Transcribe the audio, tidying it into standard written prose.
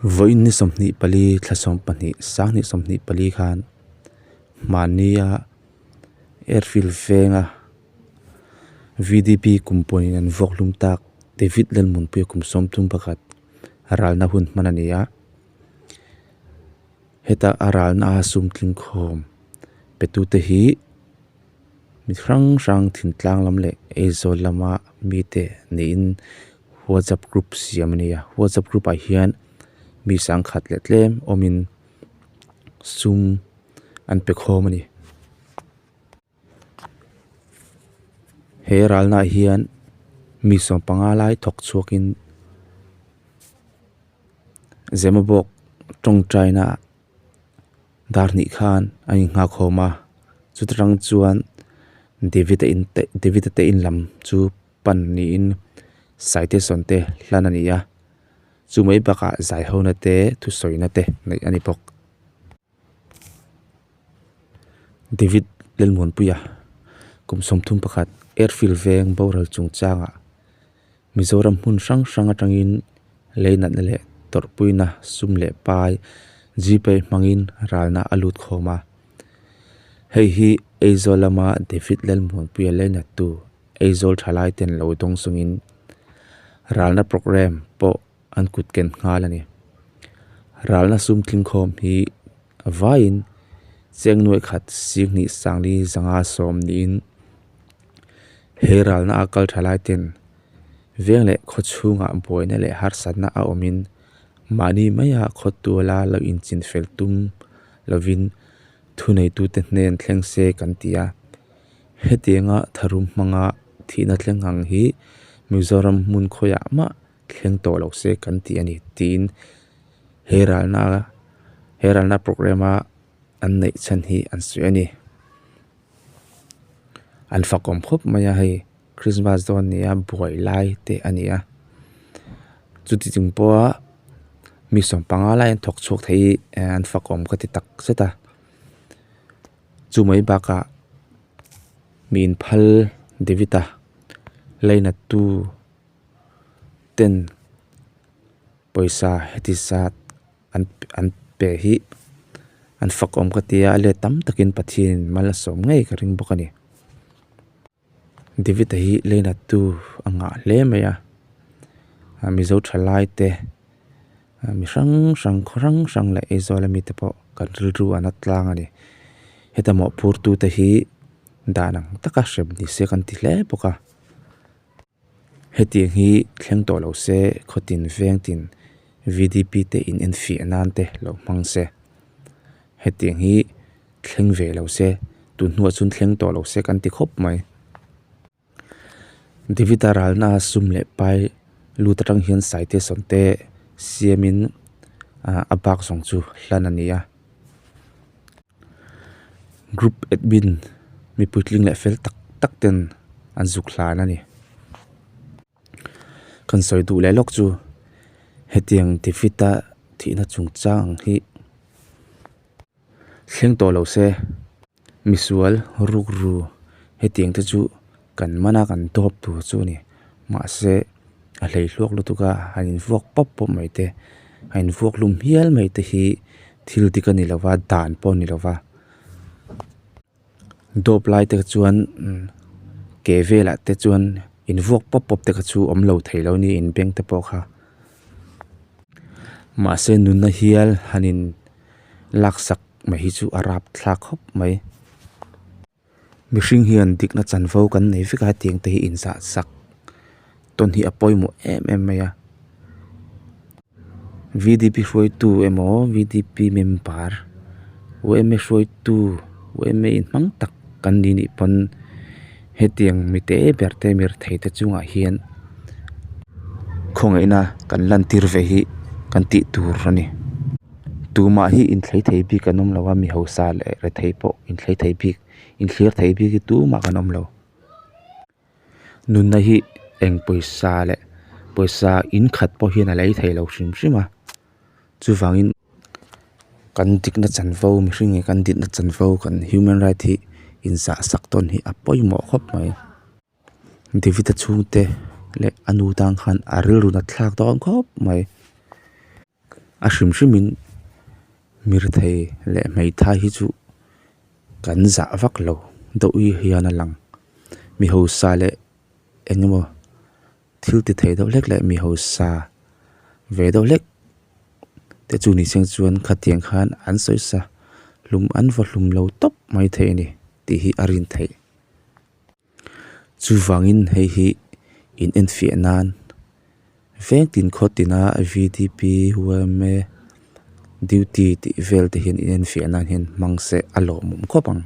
Vawiin ni 24 thla 12 sanghnih 24 khan mahnia airfield venga V_D_P kum pawhin an vuak hlum tak David Lalmunpuia kum 31 ralna hun hman a ni a heta a ralna a sum tling khawm pe tu te hi mi hrang hrang thingtlang lam leh Aizawl lama mite niin whatsapp group siam a ni a whatsapp group ah hian mi sangkhat leh tlem awmin sum an pe khawm a ni. He ralna ah hian mi sawmpanga lai thawk chhuakin Zemabawk tawngtaina dar hnih khan a inghak khawm a chuta tang chuan David a in te David a te in lam chu pan niin citation te hlan a ni a chu mai bakah zai ho na te thusawina te neih a ni bawk. David Lalmuanpuia kum 31 airfield veng boral chungchangah Mizoram hmun hrang hrang atangin lei natna leh tawrhpuina sum leh pai Gpay hmangin ralna a lut khawm a. Hei hi Aizawl lama David Lalmuanpuia lei nattu Aizawl thalai ten lo dawng chungin ralna programme pawh an kut ken nghal a ni. Ralna sum tling khawm hi a vaiin cheng nuai khat singhnih sangli zanga sawm niin he ralna a kal tha lai ten veng leh khaw chhungah buaina leh harsatna a awmin mahni maia khaw tuala lo inchin fel tum lovin thuneitute hnen thleng se kan ti a. Hetianga tharum hmanga thihna thleng ang hi Mizoram hmun khawiah mah thleng tawh lo se kan ti a ni tiin he ralna he ralna programme a an neih chhan hi an sawi a ni. An fakawm khawp mai a hei Christmas dawn nia buai lai te a ni a chuti chung pawha mi sawmpanga lai an thawk chhuak thei hi an fakawm ka ti tak zet a chu mai bakah mi inphal David-a lainat tu. Ten pawisa heti zat an an pe hi an fak awm ka ti a a let tam takin Pathianin mal a sawm ngei ka ring bawk a ni. David-a hi leinat tu a ngah hle mai a Mizo thalai te mi hrang hrang khaw hrang hrang leh Aizawl ami te pawh kan rilru an a tlang a ni. Heta mawhphur tu te hi dan ang taka hrem ni se kan ti hle bawk a. Hetiang hi thleng tawh lo se khawtin vengtin V_D_P te in enfiah nan te lo hmang se. Hetiang hi thleng ve lo se tun hnuah chuan thleng tawh lo se kan ti khawp mai. David-a ralna sum leh pai lut atang hian citation te siamin ah a bak zawng chu hlan a ni a. Group admin mi puitling leh fel tak tak ten an zuk hlan a ni. Kan sawi duh leh lawk chu hetiang David a thihna chungchang ang hi thleng tawh lo se misual rukru hetiang te chu kan man a kan dawp tur chu a ni mahse a hlei hluak lutuk a han invuak pawp pawp mai te a invuak hlum hial mai te hi thil dik a ni lo va dan pawh a ni lo va dawp lai te chuan ke velah te chuan invuak pawp pawp te kha chu awm lo thei lo a ni inbeng te pawh kha mahse nunna hial han in laksak mai hi chu a rapthlak khawp mai. Mihring hian dikna chanvo kan nei vek a hetiang te hi inzah sak tawn hi a pawimawh em em mai a V_D_P hruaitu emaw V_D_P member U_M_A hruaitu U_M_A inhmang tak kan ni nih pawn hetiang mi te ber te mi rethei te chungah hian khawngaihna kan lantir ve hi kan tih tur a ni. Tumah hi inthlei thei bik an awm lo a mi hausa leh rethei pawh inthlei thei bik inthlir thei bik hi tumah kan awm lo. Nunna hi eng pawisa leh pawisa in khat pawh hian a lei thei lo hrim hrim a chuvangin kan dikna chanvo mihring nge kan dikna chanvo kan human right hi inzah sak tawn hi a pawimawh khawp mai. David-a chhungte leh a nu tan khan a rilru nat thlak dawn khawp mai. A hrim hrimin mirethei leh hmeithai hi chu kan zah vak lo deuh hian a lang mi hausa leh eng emaw thil ti thei deuh hlek leh mi hausa ve deuh hlek te chu ni seng chuan khatiang khan an sawi sa hlum an vaw hlum lo tawp mai thei a ni tih hi a rin theih. Chuvangin hei hi in enfiah nan veng tin khaw tina VDP, yma duty tih vel te hian in enfiah nan hian hmang se a lawmawm khawp ang.